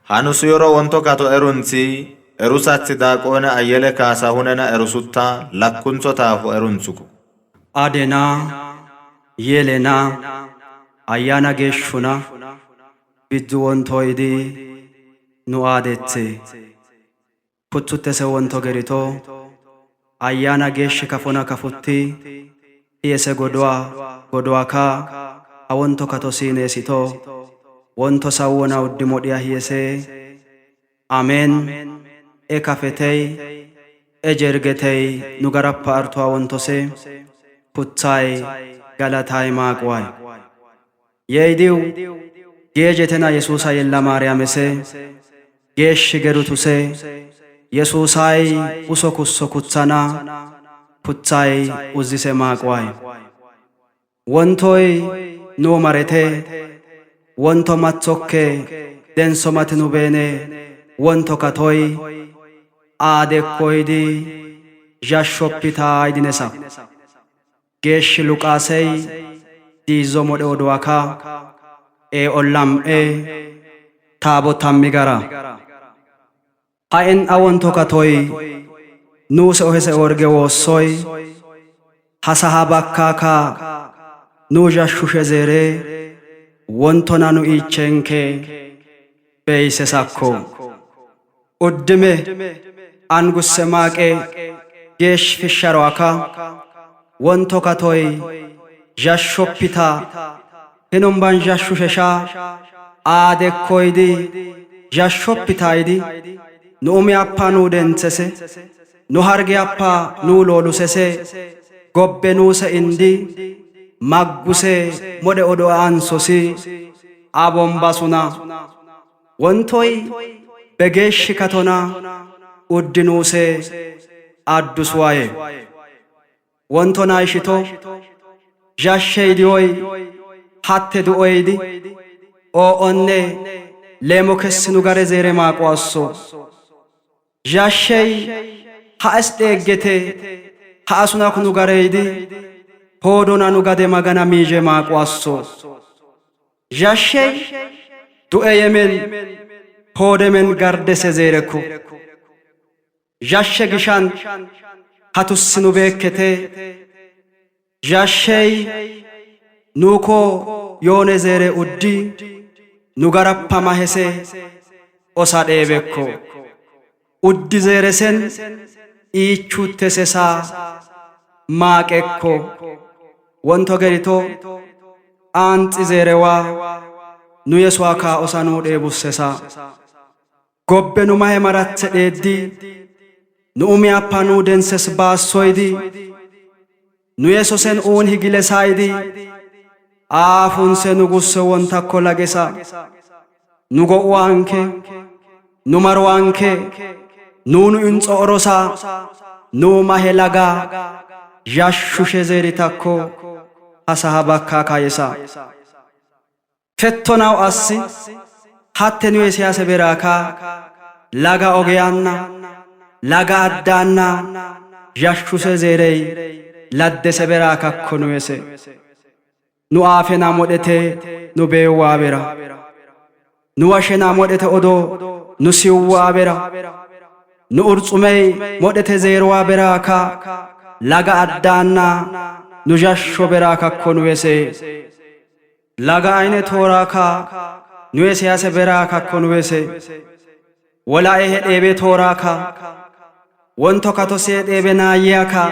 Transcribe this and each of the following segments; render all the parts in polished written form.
Hanusuyoro wonto kato eruntsi erusatsi Daaqoone Ayyele Kaasahunena erusutta lakkuntso taafo eruntsuku. Adena yelena ayyaana geeshshuna biddu wontoydi nu aadethe kuttuttese wonto gerito ayyaana geeshshi kafona kafutti hiyese godoa godoaka ha wonto kato siineesito wonto sawwona uddimodhiya hiyese ameen e kafetey e jergetey nu garappa artuwa wontose kuthay galatay maaqway yeydiw geejetena Yesuusa yella Maariyaamese geeshshi gerutuse Yesuusay uso kusso kuthana kuthay uzzise maaqway wontoy nuu marete wonto mathokke denso mati nu beene wonto katoy aadekkoydi zhashshoppitaydinesa geeshshi Luqaasey diizzo modhe oduwaka e ollam''e taabo tammi gara ha en''a wonto katoy nuuse ohese orge woossoy hasaha bakkaaka nuu zhashshushe zeere wontona nu iichenke beysesakko uddime angusse maaqe geesh fishsharoaka wonto katoy zhashshoppita hinumban zhashshushesha aadekkoydi zhashshoppitaydi nu umiyappa nuu denthese nu hargiyappa nuu loolusese gobbe nuuse indi magguse modhe odo'a ansosi abombasuna wontoy begeeshshi katona uddinuuse adduswaye wontona ishito zhashsheydiyoy hatte du'oydi oo'onne leemo kessinu gare zeere maaqoasso zhashshey ha es dheeggete ha asunak nu gareydi hoodona nu gade magana miizhe maaqoasso zhashshey du'e yemen hoodemen gardese zeerekku zhashshe gishan hatussinu beekkete zhashshey nuuko yoone zeere uddi nu garappa mahese osa dheebekko uddi zeeresen iichuttesesa maaqekko wonto gerito aanxi zeerewa nu yesuwaka osa nuu dheebussesa gobbe nu mahe marathe dheeddi nu umiyappa nuu denses baassoydi nu yesosen uun higilesaydi aafunse nu gusse wontakko lagesa nu go'uwanke nu maruwanke nuunu inxo orosa nuu mahe laga zhashshushe zeeritakko hasaha bakka kayesa fettonaw assi hatte nu esiyaase beraaka laga ogeyanna laga addaanna zhashshuse zeerey laddese beraakakko nu yese nu aafena modhete nu beewwaabera nu washena modhete odo nu siwwaabera nu urxumey modhete zeeruwa beraaka laga addaanna nu zhashsho beraakakko nu yese laga ayne tooraaka nu esiyaase beraakakko nu yese wola'e he dheebe tooraaka wonto katosee dheebe naayiyaka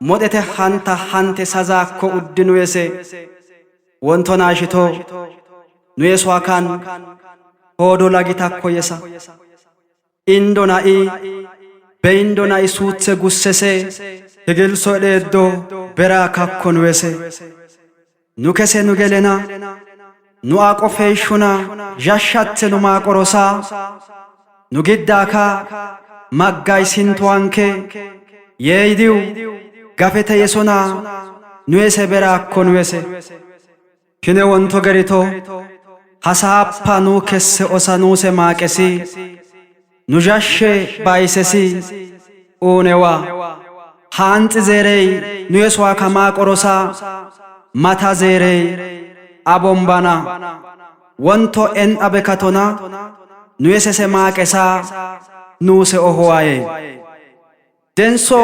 modhete hanta hante sazaakko uddi nu yese wonto naashito nu yesuwakan hoodo lagitakko yesa indo na'i beindo na'i suuthe gussese higilso dheeddo beraakakko nu yese nu kese nu gelena nu aqo feeshshuna zhashshathe nu maaqorosa nu giddaaka maggay sintowanke yeeydiw gafete yesona nu yese beraakko nu yese kine wonto gerito hasaappa nuu kesse osa nuuse maaqesi nu zhashshe baysesi uunewa haanxi zeerey nu yesuwaaka maaqorosa mata zeerey abombana wonto en abekatona Nu yesese maaqesa nuuse ohowaye denso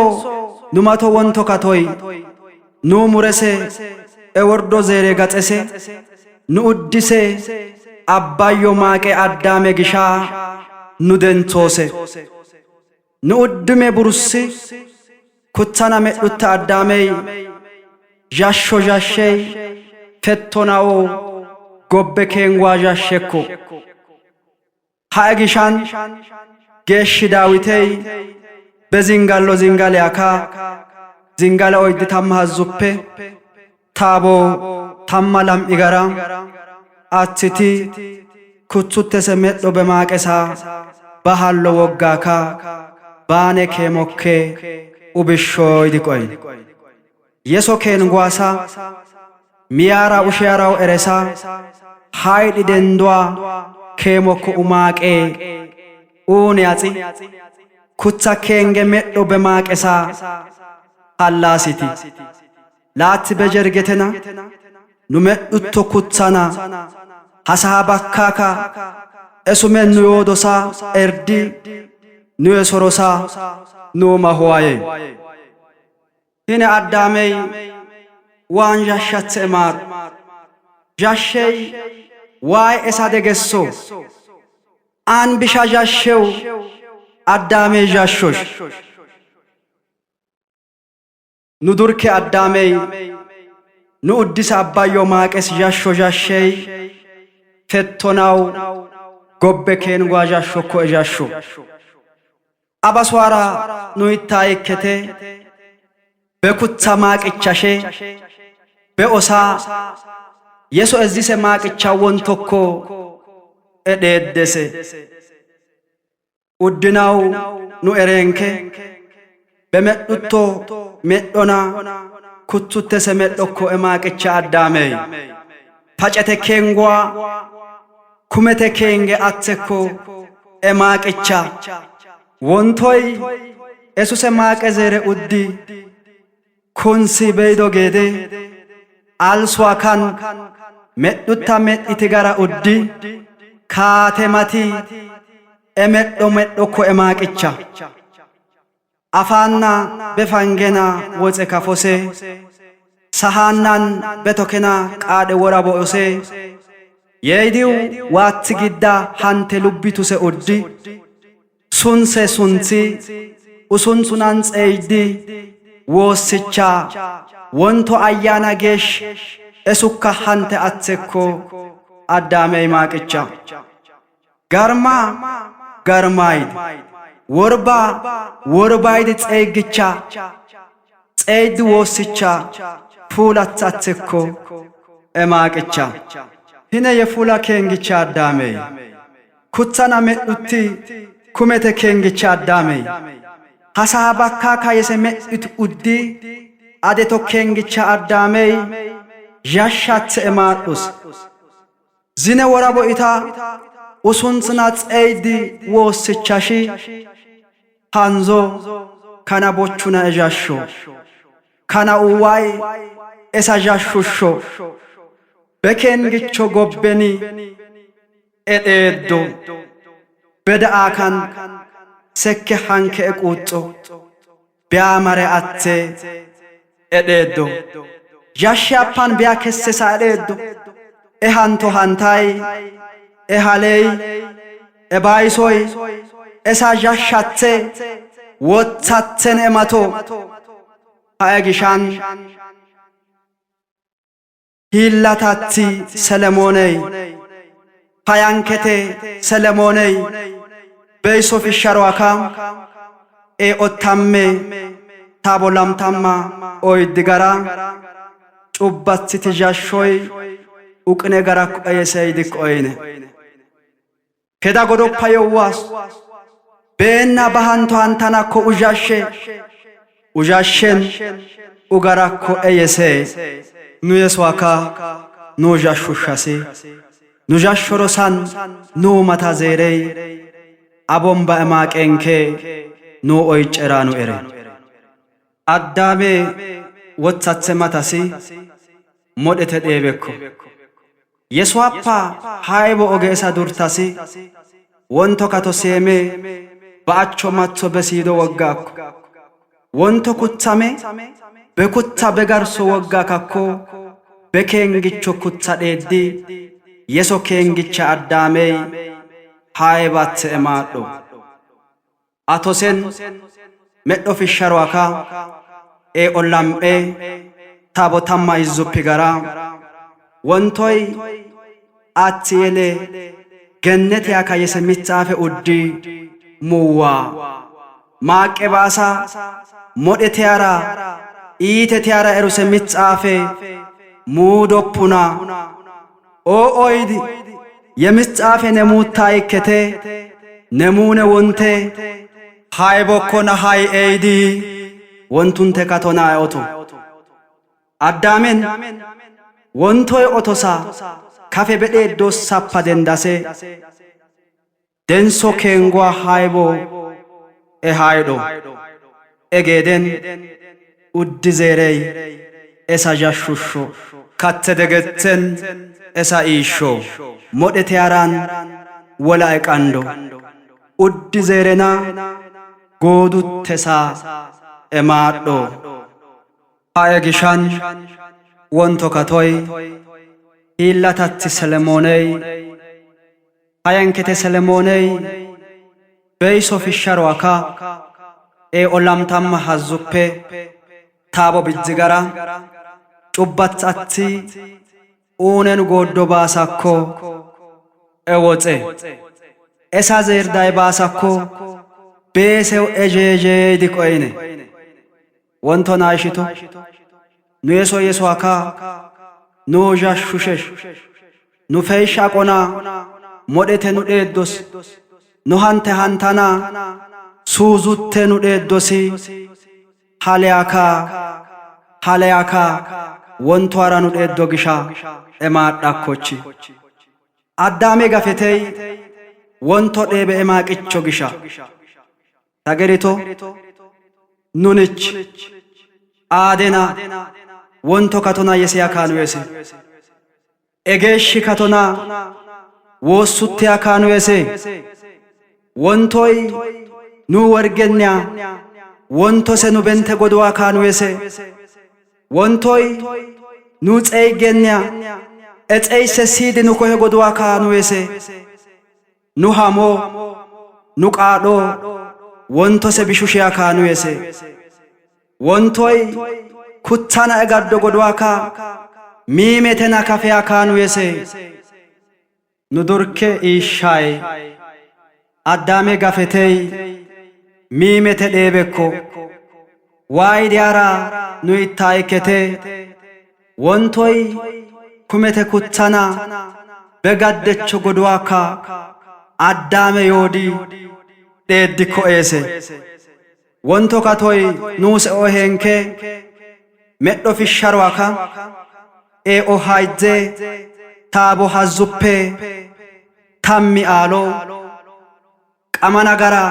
numato wonto katoy nu murese ewordo zeere gaxese nu uddise abbayyo maaqe addaame gisha nu dentoose nu uddume burussi kuttana medhutta addaamey jasho jashshey fettonawo gobbe kengwa jashshekko hae gishan geeshshi daawitey bezingallo zingaleyaka zingala 43ppe taabo 12 gara attiti kuttuttese medho bemaaqesa bahallo woggaka baane keemokke ubishoydi qoyn yeso kengwaasa miyaara ushiyaraw eresa haydhi denduwa keemokko umaaqe uune axi kutha kenge medho bemaaqesa hallaasiti laatti bejergetena nu medhutto kuthana hasaha bakkaaka esumen nu yoodosa erdi nu yesorosa nu mahuwaye hine addaamey waan jashshathe emaar jashshey waay esa degesso aan bisha jashshew addaamey jashshosh nu durke addaamey nu uddisa abbayyo maaqes jashsho jashshey fettonaw gobbe kengwa jashshokko ejashsho abaswara nu ittaayekkete bekutha maaqichashe be'osa yeso ezzise maaqicha wontokko edheeddese uddinaw nu erenke bemedhutto medhona kuttuttese medhokko emaaqicha addaamey pacete kengwa kumete kenge attekko emaaqicha wontoy esuse maaqe zeere uddi kunsi beydo geede alsuwa kan medhutta medhiti gara uddi kaatemati emedho medhokko emaaqicha afaanna befangena woxe kafose sahaannan betokena qaadhe wora bo'ose yeydiw waatti gidda hante lubbituse uddi sunse sunthi usuntsunan xeydi woossicha wonto ayyaana geesh esukka hante attekko addaamey maaqicha garma garmaayid worba worbaydi xeyggicha xeydi woossicha puulatha attekko emaaqicha hine yefuula kengicha addaamey kuthana medhutti kumete kengicha addaamey hasaha bakkaaka yese medhit uddi adeto kengicha addaamey yashshathe emaadhus zine wora bo'ita usuntsina xeydi woossichashi hanzo kana bochuna ejasho kana uway esa jashshusho bekengicho gobbeni edheeddo beda'aakan sekke hanke equuxxo biyaamare atte edheeddo yashshe appan biya kessesa edheeddo ehanto hantay ehaley ebaysoy esa yashshathe wothathen emato ha'e gishan hiillatatti Selemooney payankete Selemooney beyso fisharoaka e ottamme taabolamtamma oyddi gara cubbathiti jashshoy uqne gara qoyeseydi qoyne keda godoppa yowwaas beenna bahanto hantanakko uzhashe uzhashshen ugarakko eyese nu yesuwaka nu uzhashshushase nu zhashshorosan nu mata zeerey abomba emaaqenke nu oyccera nu ere addaame wothathe matasi modhete dheebekko yesuwappa haybo oge esa durtasi ወንቶ kato seeme በአቾ ማቶ በሲዶ ወጋኩ ወንቶ ኩታሜ በኩታ በጋርሶ ወጋ ካኮ በኬንግቾ ኩታ ዴዲ የሶ ኬንግቻ አዳሜይ ሃይባት እማዶ አቶሴን medho fisharuwaka e olam'e taabo tamma izzuppi gara wontoy aatti yele gennetiyaka yese mithaafe uddi muwwa maaqe baasa modhetiyara iitetiyara eruse mithaafe muudoppuna oo'oydi የምስጻፌ ነሙታ ይከቴ ነሙነ ወንቴ ሃይ ቦኮና ሃይ ኤይዲ ወንቱን ተካቶና ኦቶ አዳሜን ወንቶይ ኦቶሳ ካፌ በዴ ዶሳፓ ደንዳሴ ደንሶ ኬንጓ ሃይቦ ኤሃይዶ ኤጌደን ውድ ዜሬይ ኤሳ ዣሹሾ ካተ ደገተን ኤሳ ኢሾ ሞደቴያራን ወላ ኤቃንዶ ውድ ዜሬና ጎዱቴሳ ኤማድho ሀኤ gishan wonto katoy hiillatatti Selemooney hayankete Selemooney beyso fisharuwaka e olamtamma hazzuppe taabo bijjigara cubbat atti uunen gooddo baasakko ewoxe esa zeerday baasakko beesew ejeejeeydi qoyne wonto naashito nu yeso yesoaka nu zhashushesh nu feysha qona modhete nu dheeddos nu hante hantana suuzutte nu dheeddosi haleyaka haleyaka wontoara nu dheeddo gisha emaadhakkochi አዳሜ gafetey wonto dheebe emaaqicho gisha tagerito ኑንች አዴና ወንቶ katona የሲያ ካኑዌሴ ኤጌሽ katona ወሱትያ ካኑዌሴ ወንቶይ ኑ ወርገኛ ወንቶሴ ኑ በንተ ጎድዋ ካኑዌሴ ወንቶይ ኑ ጸይገኛ ኤጸይሴ ሲድ ኑ ኮሄ ጎድዋ ካኑዌሴ ኑ ሃሞ ኑ ቃዶ ወንቶሴ ቢሹሽያ ካኑዌሴ ወንቶይ ኩታና ኤጋዶ ጎድዋካ ሚሜቴና ካፌያ ካኑዌሴ ኑ ዱርኬ ኢሻይ አዳሜ ጋፌቴይ ሚሜቴ dheebekko ዋይዲያራ ኑ ይታይከቴ ወንቶይ ኩሜቴ ኩታና በጋደቾ ጎድዋካ አዳሜ yoodi dheeddikko eese wonto katoy nuuse ohenke medho fisharuwaka e'o hayze taabo hazzuppe tammi aalo qamanagara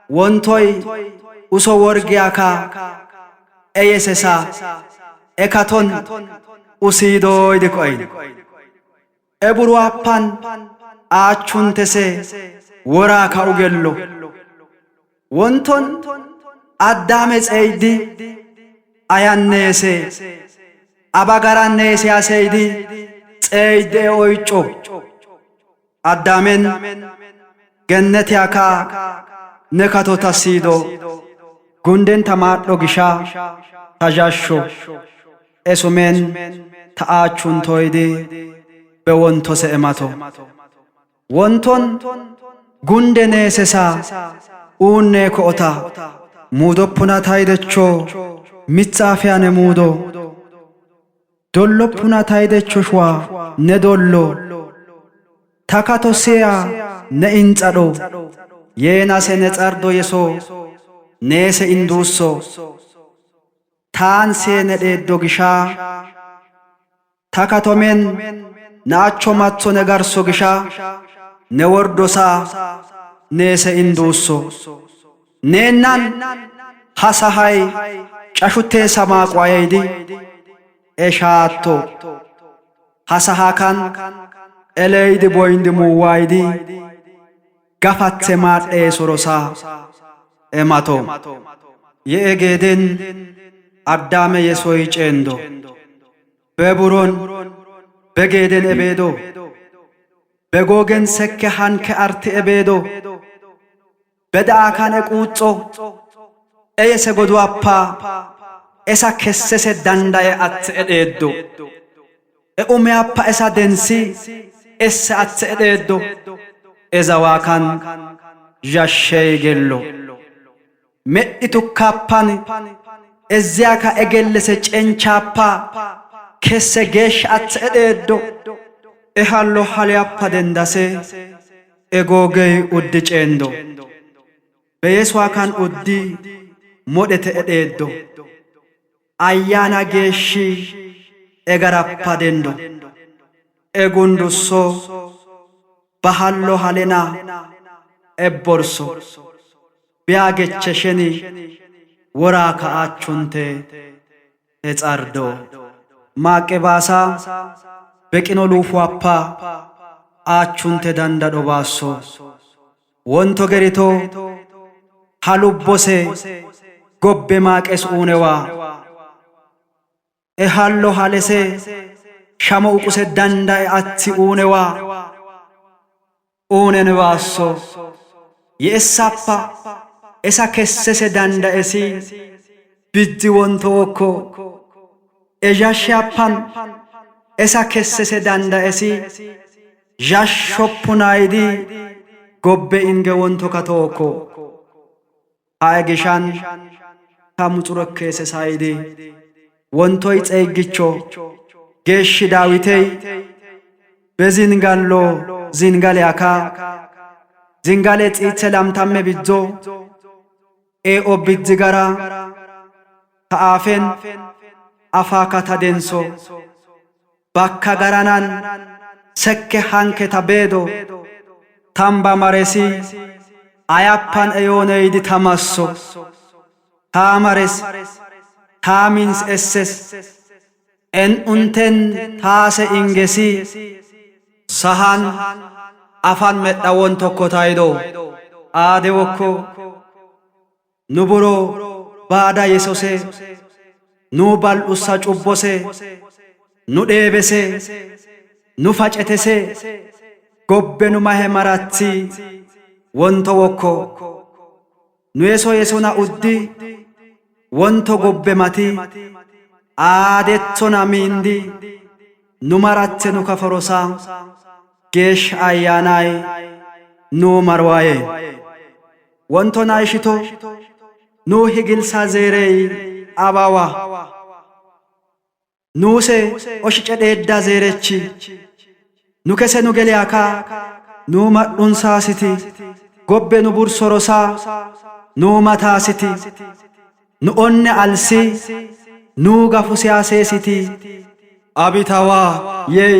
wontoy uso worgiyaka eyesesa ekaton usiidoydi qoyn eburuwappan aachuntese woraaka ugello wonton አዳሜ ጸይዲ አያኔሴ አባጋራኔሴ ያሰይዲ ጸይዴ ኦይጮ አዳሜን ገነት ያካ ነካቶ ታሲዶ ጉንደን ተማድho gisha ታዣሾ ኤሱሜን ተአቹን ቶይዲ በወንቶሴ ኤማቶ ወንቶን ጉንደኔሴሳ ኡኔ ኮኦታ ሙዶፑና ታይደቾ ሚጻፊያ ነ ሙዶ ዶሎፑና ታይደቾ ሸዋ ነ ዶሎ ታካቶሴያ ነ ኢንጻዶ የናሴ ነ ጸርዶ የሶ ኔሴ ኢንዱሶ ታንሴ ነ ዴዶ ጊሻ ታካቶሜን ናአቾ ማቶ ነ ጋርሶ ጊሻ ነ ወርዶሳ ኔሴ ኢንዱሶ ኔናን ሀሳሃይ ጫሹቴ ሰማቋየይዲ ኤሻቶ ሀሳሃካን ኤሌይዲ ቦይንዲ ሙዋይዲ gafathe maadhe sorosa emato የኤጌዴን አዳሜ የሶይ ጬንዶ በቡሮን በጌዴን ኤቤዶ በጎገን ሰከ ሃንከ አርቲ ኤቤዶ በዳአካን ኤቁጾ ኤየሰ ጎዱአፓ ኤሳ ከሰሰ ዳንዳዬ አት ኤዴዶ ኤኡሜያፓ ኤሳ ደንሲ ኤሰ አት ኤዴዶ ኤዛዋካን ዣሸይ ጌሎ medhi tukkaappan ezziyaaka egellese cenchaappa kesse geeshsha athe edheeddo ehallo haliyappa dendase egoogey uddi ceendo beyesuwaakan uddi modhete edheeddo ayyaana geeshshi egarappa dendo egundusso bahallo halena ebborso ቢያገቸሸኒ ወራ ከአቹንቴ ኤጻርዶ ማቄባሳ በቂኖ ሉፉአፓ አቹንቴ ዳንዳዶ ባሶ ወንቶ ገሪቶ ሃሉቦሴ ጎቤ ማቄስ ኡኔዋ ኤሃሎ ሃሌሴ ሻሞ ኡቁሴ ዳንዳኤ አቲ ኡኔዋ ኡኔን ባሶ የኤሳፓ ኤሳ ከሰሰ ዳንዳኤሲ ቢዲ ወንቶ ወኮ ኤዣሻፓን ኤሳ ከሰሰ ዳንዳኤሲ ዣሾፑናይዲ ጎቤ ኢንገ ወንቶ ካቶወኮ ሀአ ጊሻን ታሙጹረኬሰ ሳይዲ ወንቶይ ጸይግቾ ጌሽ ዳዊቴይ በዚንጋሎ ዚንጋሌ አካ ዚንጋሌ ጺቼ ላምታሜ ቢጆ ኤኦ ቢጅ ጋራ ተአፌን አፋካ ታደንሶ ባካ ጋራናን ሰኬ ሃንኬ ታቤዶ ታምባ ማሬሲ አያፓን ኤዮነይዲ ታማሶ ታማሬስ ታሚንስ ኤሴስ ኤንኡንቴን ታሴ ኢንጌሲ ሰሃን አፋን መጣወን ቶኮ ታይዶ አዴወኮ ኑቡሮ ባዳ የሶሴ ኑ ባልኡሳ ጩቦሴ ኑ ዴቤሴ ኑ ፈጨቴሴ ጎቤ ኑ ማሄ ማራቲ ወንቶ ወኮ ኑ የሶ የሶና ኡዲ ወንቶ ጎቤ ማቲ አዴቶና ሚንዲ ኑ ማራቴ ኑ ከፈሮሳ ጌሽ አያናይ ኑ ማርዋዬ ወንቶና ይሽቶ ኑ ሂግልሳ ዜሬይ አባዋ ኑሴ ኦሽጨ ዴዳ ዜሬቺ ኑ ከሴ ኑ ገሊያካ ኑ መድሁንሳስቲ ጎቤ ኑ ቡርሶሮሳ ኑ መታስቲ ኑ ኦነ አልሲ ኑ ጋፉሲያሴሲቲ አቢታዋ የይ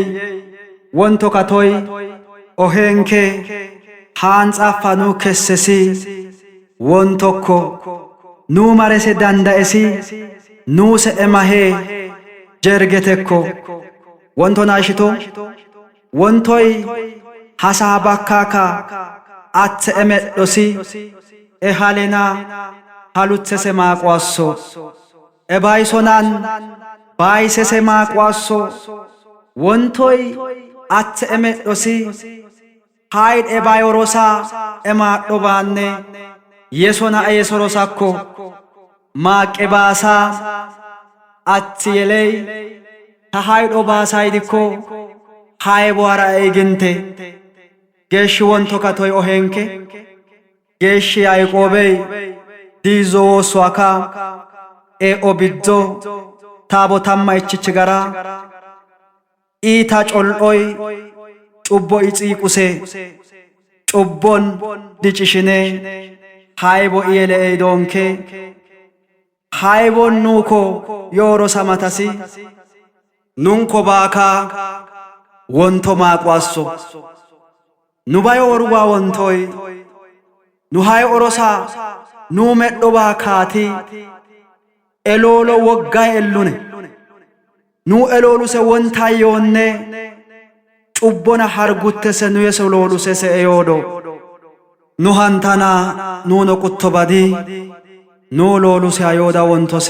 ወንቶ ካቶይ ኦሄንኬ ሃንጻፋ ኑ ከሰሲ ወንቶኮ ኑ ማሬሴ ዳንዳኤሲ ኑሴ ኤማሄ ጀርጌቴኮ ወንቶና ሽቶ ወንቶይ ሀሳባካካ አት ኤሜዶሲ ኤሃሌና ሃሉትሴ ማቋሶ ኤባይሶናን ባይሴሴ ማቋሶ ወንቶይ አት ኤሜዶሲ ሃይድ ኤባዮሮሳ ኤማዶባኔ የሶና የሶሮሳኮ ማቄባሳ አት የሌይ ተሃይዶ ባሳይዲኮ ሃይቧራ ኤግንቴ ጌሽ ወንቶ ካቶይ ኦሄንኬ ጌሽ ያዕቆቤይ ዲዞ ወሷካ ኤኦ ቢጆ ታቦ ታማ ይችች ጋራ ኢታ ጮልኦይ ጩቦ ኢጺቁሴ ጩቦን ዲጭሽኔ ሃይቦ ኢየለኤይዶንኬ ሃይቦን ኑኮ ዮሮ ሰማታሲ ኑንኮ ባካ ወንቶ ማቋሶ ኑባዮ ወርዋ ወንቶይ ኑሃይ ኦሮሳ ኑ ሜዶባ ካቲ ኤሎሎ ወጋይ ኤሉኔ ኑ ኤሎሉሴ ወንታዮኔ ጩቦና ሃርጉቴሴ ኑ የሰሎሉሴ ኤዮዶ ኑ ሃንታና ኑኖ ቁቶ ባዲ ኑ ሎሉሴ አዮዳ ወንቶሴ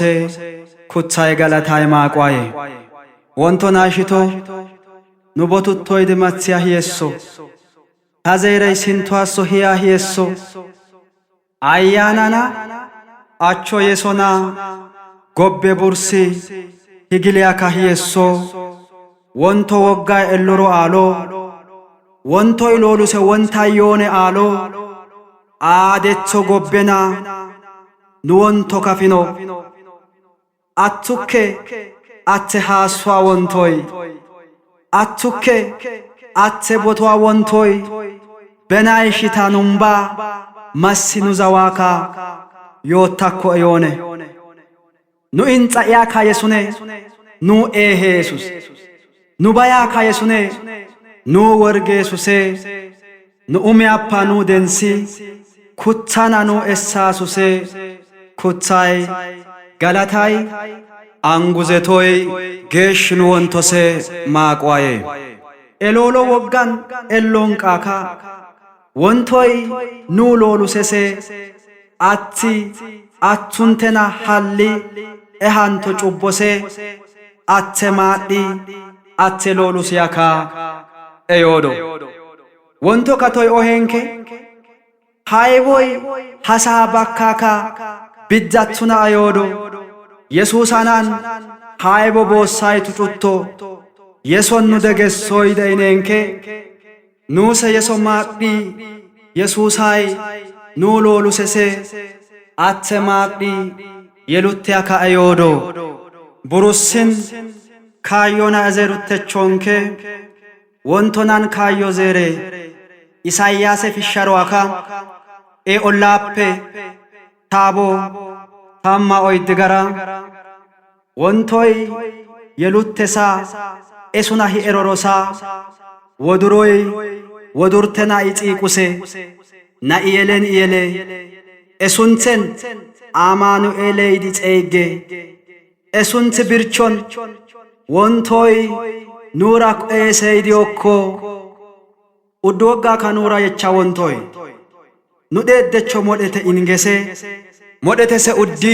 ኩታይ ገለታይ ማቋዬ ወንቶ ናሽቶ ኑ ቦቱቶይድ መትሲያ hiyesso ታዘይረይ ሲንቷሶ hiya hiyesso አያናና አቾ የሶና ጎቤ ቡርሲ ሂግሊያካ hiyesso ወንቶ ወጋ ኤሎሮ አሎ ወንቶ ይሎሉሴ ወንታ yoone አሎ አዴቾ ጎቤና ኑ ወንቶ ከፊኖ አቱኬ አቴ ሃሷ ወንቶይ አቱኬ አቴ ቦቷ ወንቶይ በናይሽታ ኑምባ ማሲኑ ዘዋካ ዮታኮ yoone ኑ ኢንጻኢያካ የሱኔ ኑ ኤሄሱስ ኑ ባያካ የሱኔ ኑ ወርጌሱሴ ኑ ኡሚያፓ ኑ ደንሲ ኩታና ኑ ኤሳሱሴ ኩታይ ገለታይ አንጉዘቶይ ጌሽ ኑ ወንቶሴ ማቋዬ ኤሎሎ ወጋን ኤሎን ቃካ ወንቶይ ኑ ሎሉሴሴ አቲ አቱንቴና ሃሊ ኤሃንቶ ጩቦሴ አቴ ማድhi አቴ ሎሉስያካ ኤዮዶ ወንቶ ከቶይ ኦሄንኬ ሃይቦይ ሀሳ ባካካ ቢጃቱና አዮዶ የሱሳናን ሃይቦ ቦሳይቱ ጩቶ የሶኑ ደገሶይ ደይኔንኬ ኑሰ የሶ ማድhi የሱሳይ ኑ ሎሉሴሴ አቴ ማድhi የሉትያካ አዮዶ ቡሩስን ካዮና እዘሩተቾንኬ ወንቶናን ካዮ ዜሬ ኢሳይያሴ ፊሻሮአካ ኤ ኦላፔ ታቦ ታማ ኦይድ ገራ ወንቶይ የሉቴሳ ኤሱና ሂኤሮሮሳ ወዱሮይ ወዱርቴና ኢጺቁሴ ናኢየለን ኢየሌ ኤሱንቴን አማኑኤሌይዲ ጼይጌ ኤሱንት ብርቾን ወንቶይ ኑራ ኤሴይዲዮኮ ኡድወጋ ከኑራ የቻ ወንቶይ ኑዴደቾ ሞዴተ ኢንጌሴ ሞዴተሴ ኡዲ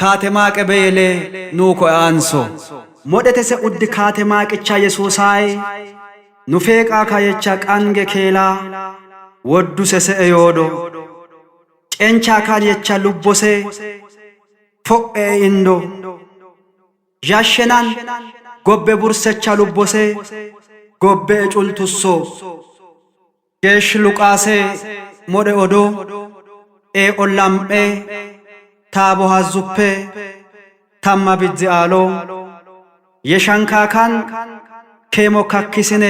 ካቴማቀ በየሌ ኑኮ አንሶ ሞዴተሴ ኡዲ ካቴማቅቻ የሱሳይ ኑፌቃ ካየቻ ቀንጌ ኬላ ወዱ ሰሰ ኤዮዶ ጨንቻ ካን የቻ ሉቦሴ ፎኤ ኢንዶ ዣሸናን ጎቤ ቡርሰቻ ሉቦሴ ጎቤ ጩልቱሶ ጌሽ ሉቃሴ ሞዴ ኦዶ ኤ ኦላምጴ ታቦ ሃዙፔ ታማ ቢዚ አሎ የሻንካካን ኬሞ ካኪስኔ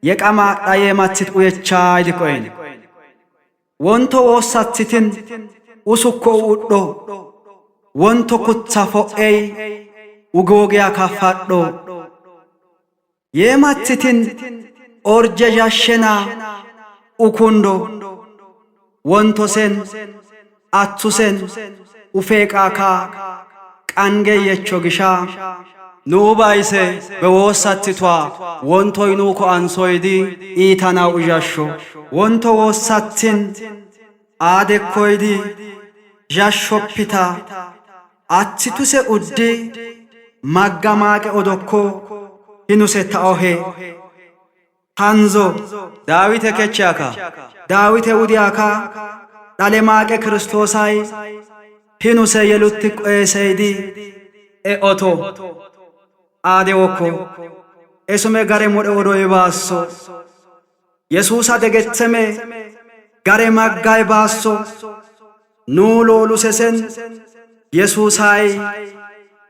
የቀማ ዳዬ ማትት ኡየቻ ይድቆይን ወንቶ ወሳትትን ኡሱኮ ኡዶ ወንቶ ኩታ ፎኤይ ውጎጊያ ካፋዶ የማትትን ኦርጀ ዣሸና ኡኩንዶ ወንቶሴን አቱሴን ኡፌቃካ ቀንጌ የቾ ግሻ ኑባይሴ በወሳትቷ ወንቶይ ኑኮ አንሶይዲ ኢታና ኡዣሾ ወንቶ ወሳትን አደኮይዲ ዣሾፒታ አትቱሴ ኡዲ ማጋማቀ ኦዶኮ ሂኑሴ ታኦሄ ሃንዞ ዳዊተ ኬቻካ ዳዊተ ውዲያካ ዳሌማቀ ክርስቶሳይ ሂኑሴ የሉት ቆሰይዲ ኤኦቶ አዴወኮ ኤሱሜ ጋሬ ሞዴ ኦዶ ይባሶ የሱሳ ደገተሜ ጋሬ ማጋይ ባሶ ኑ ሎሉሴሴን የሱሳይ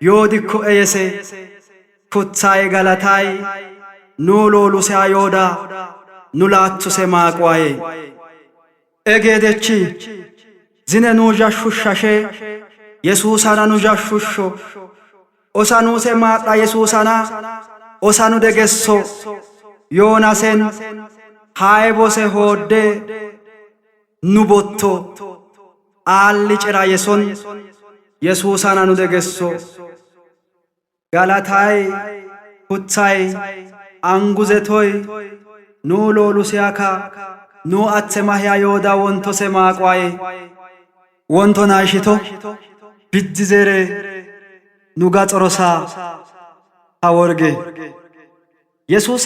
ዮዲኮ ኤየሴ ኩታይ ገለታይ ኑ ሎሉሴ አዮዳ ኑ ላቱሴ ማቋዬ ኤጌደቺ ዝነ ኑ ዣሹሻሼ የሱሳና ኑ ዣሹሾ ኦሳኑሴ ማጣ የሱሳና ኦሳኑ ደገሶ ዮናሴን ሃይቦሴ ሆዴ ኑ ቦቶ አል ጭራ የሶን የሱሳና ኑ ደገሶ ጋላታይ ኩታይ አንጉዘቶይ ኑ ሎሉሲያካ ኑ አትሴ ማህያ ዮዳ ወንቶሴ ማቋዬ ወንቶ ናይሽቶ ቢድ ዜሬ ኑ ጋጾሮሳ ሀወርጌ የሱሳ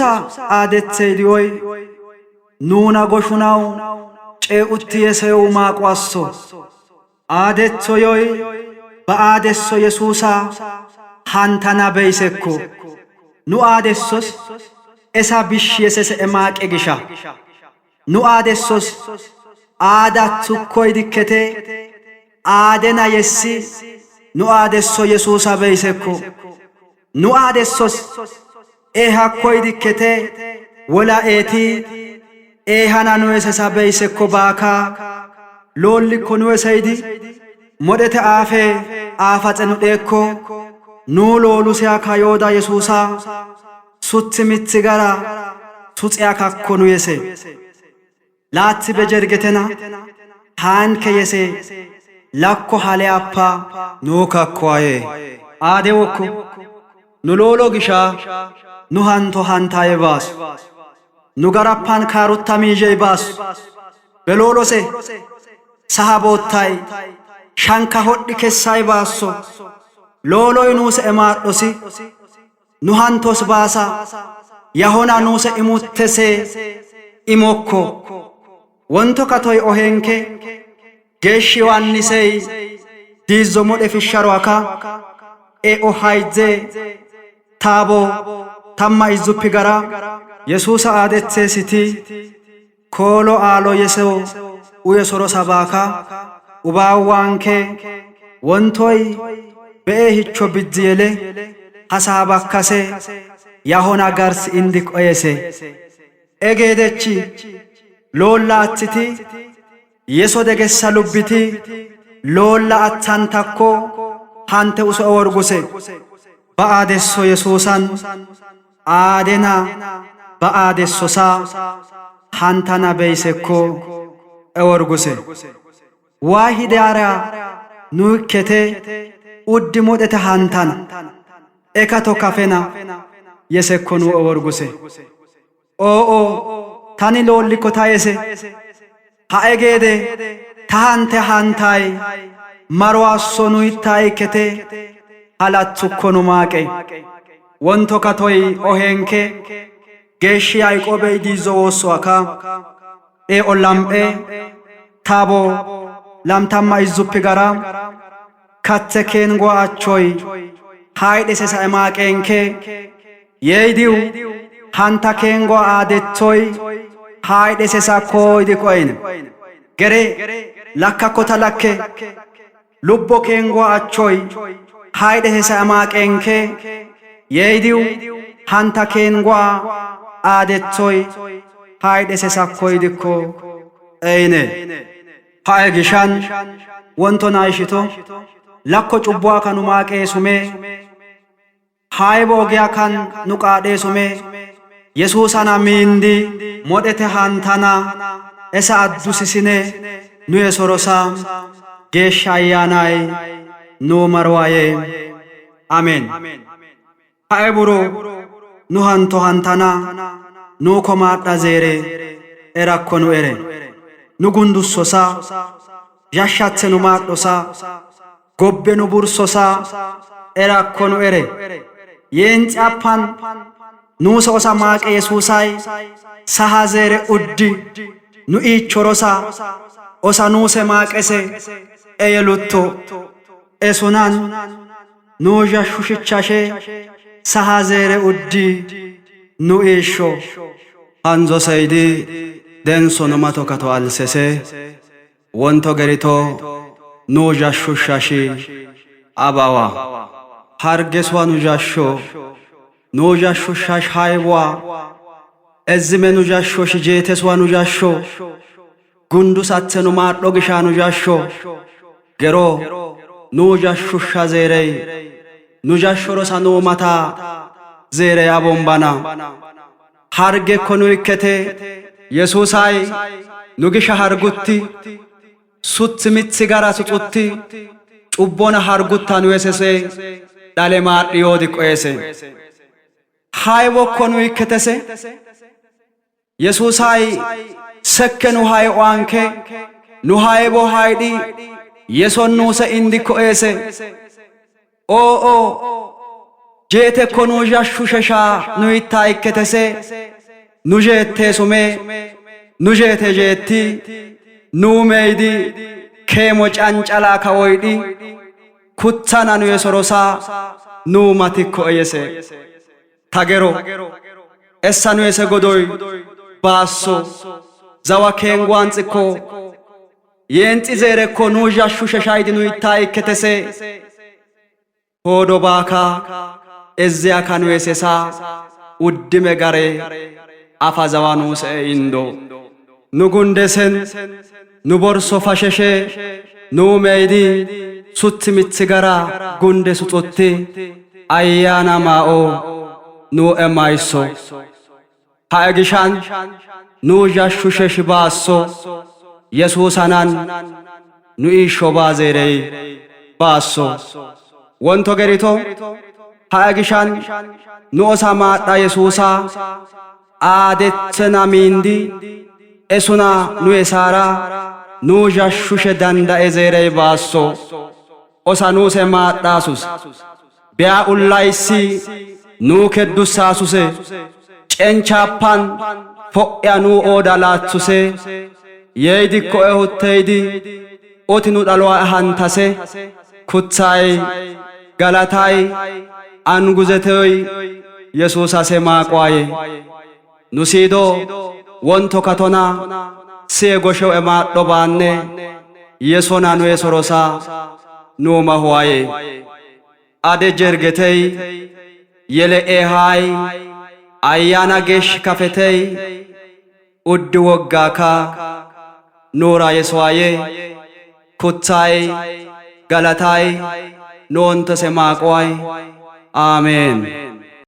አደትሴ ዲዮይ ኑና ጎሹናው ጬኡት የሰየው ማቋሶ አደትሶዮይ በአደሶ የሱሳ ሃንታና በይሴኮ ኑ አደሶስ ኤሳ ቢሽ የሰሰ ኤማቄ ግሻ ኑ አደሶስ አዳትኮይ ዲከቴ አደና የሲ ኑ አደሶ የሱሳ በይሴኮ ኑ አደሶስ ኤሃኮይ ዲከቴ ወላ ኤቲ ኤሃና ኑ የሰሳ በይሴኮ ባካ ሎልኮ ኑ የሰይዲ ሞደተ አፌ አፋጸ ኑ ዴኮ ኑ ሎሉ ሲያካ ዮዳ የሱሳ ሱት ምት ጋራ ሱጽያ ካኮ ኑ የሴ ላት በጀርገተና ሃንከ የሴ ላኮ ሃሊያፓ ኑ ካኳዬ አዴወኩ ኑ ሎሎ ግሻ ኑ ሃንቶ ሃንታዬ ባሱ ኑ ገራፓን ካሩታ ሚዤ ባሱ በሎሎሴ ሰሃ ቦታይ ሻንካ ሆድhi kessay baasso looloy nuuse emaadhosi nu hantos baasa yahona nuuse imuttese imokko wonto katoy ohenke geeshshi yohannisey diizzo modhe fisharoaka e'o haydze taabo tamma izuppi gara yesuusa aadethe siti koolo aalo yeso uye soro sabaaka ubawanke wontoy be'e hicho biddiyele hasabakkase yahona gars indi qoyese egeedechi loolla attiti yeso degessa lubbiti loolla attantakko hante uso worguse በአደሶ የሱሳን አደና በአደሶሳ ሃንታና በይሴኮ እወርጉሴ ዋሂዳራ ኑኬቴ ውድ ሞደተ ሃንታና ኤካቶ ካፌና የሴኮኑ እወርጉሴ ኦኦ ታኒ ሎልኮ ታየሴ ሀኤጌዴ ታሃንቴ ሃንታይ ማርዋሶ ኑይታይኬቴ halathukkonu maaqe wonto katoy ohenke geeshshi yayqoobey diizo woossoaka e olam'e taabo lamtamma izuppi gara kathe keengoa achoy haydhesesa emaaqenke yeydiu hanta keengoa aadethoy haydhesesa koydi qoyne gere lakkakkota lakke lubbo keengoa achoy haydhesesa emaaqenke yeydiu hanta keengoa aadethoy haydhesesa koydikko eyne ha'e gishan wonto naishito lakko cubbuwa kanu maaqee sume haybo ogiya kan nu qaadhee sume yesuusana miindi modhete hantana esa addusisine nu yesorosa geeshsha ayyaanay nu marwaye አሜን። ha'e buro nu hanto hantana nu komaadha zeere erakko nu ere nu gundussosa yashshathe nu maadhosa gobbe nu bursosa erakko nu ere yeenxi appan nuuse osa maaqe yesuusay saha zeere uddi nu iichorosa osa nuuse maaqese eyelutto esunan nuuzha shushichashe saha zeere uddi nu iisho hanzo seydi denso numato kato alsese wonto gerito nuuzha shushashi abawa hargeswa nuzhasho nuuzha shushash haywa ezime nuzhasho shijeeteswa nuzhasho gundusathe nu maadho gisha nuzhasho gero nuuzha shusha zeerey nuzhashorosa nuumata zeerey abombana hargekko nu ikkete yesuusay nu gisha hargutti suth mith gara suxutti cubbona hargutta nu yesese dhale maadhi yoodi qoyese haywokko nu ikketese yesuusay Sekke nu hay'oanke nu haybo haydhi yesonnuuse indikko eese oo jeetekko nu jashshu shesha nu itta ikketese nu jeette sume nu jeete jeetti nu meydi keemo cancala kawoydhi kuthana nu yesorosa nu matikko eyese tagero essa nu yese godoy baasso zawa keenguanxikko yeenxi zeerekko nu jashshu sheshaydi nu itta ikketese ሆዶ ባካ እዚያ ካኑ የሴሳ ውድሜ ጋሬ አፋዛዋኑ ሰ ኢንዶ ኑጉንደሰን ኑቦርሶ ፋሸሼ ኑ ሜይዲ ሱት ምት ጋራ ጉንደ ሱጦቴ አያና ማኦ ኑ ኤማይሶ ሀእግሻን ኑ ዣሹ ባሶ የሱሳናን ኑ ኢሾባ ዜሬይ ባሶ ወንቶ ገሪቶ ሀእግሻን nu osa maadha Yesuusa aadethena miindi esuna nu esaara nu jashshushe danda'e zeerey baasso osa nuuse maadhaasus biya ullayssi nu keddussaasuse cenchappan fo'ya nu ooda laathuse yeydikko ehutteydi oti nu dhaloa hantase kuthay galatay አንጉዘተይ ኢየሱሳሴ ማቋዬ ኑሲዶ ወንቶ ካቶና ሲየ ጎሸው ኤማዶ ባኔ የሶና ኑ የሶሮሳ ኑ ማሁዋዬ አደ ጀርገተይ የለኤሃይ አያና ጌሽ ከፈተይ ውድ ወጋካ ኑራ የሰዋዬ ኩታይ ገለታይ ኖንተሴ ማቋይ አሜን።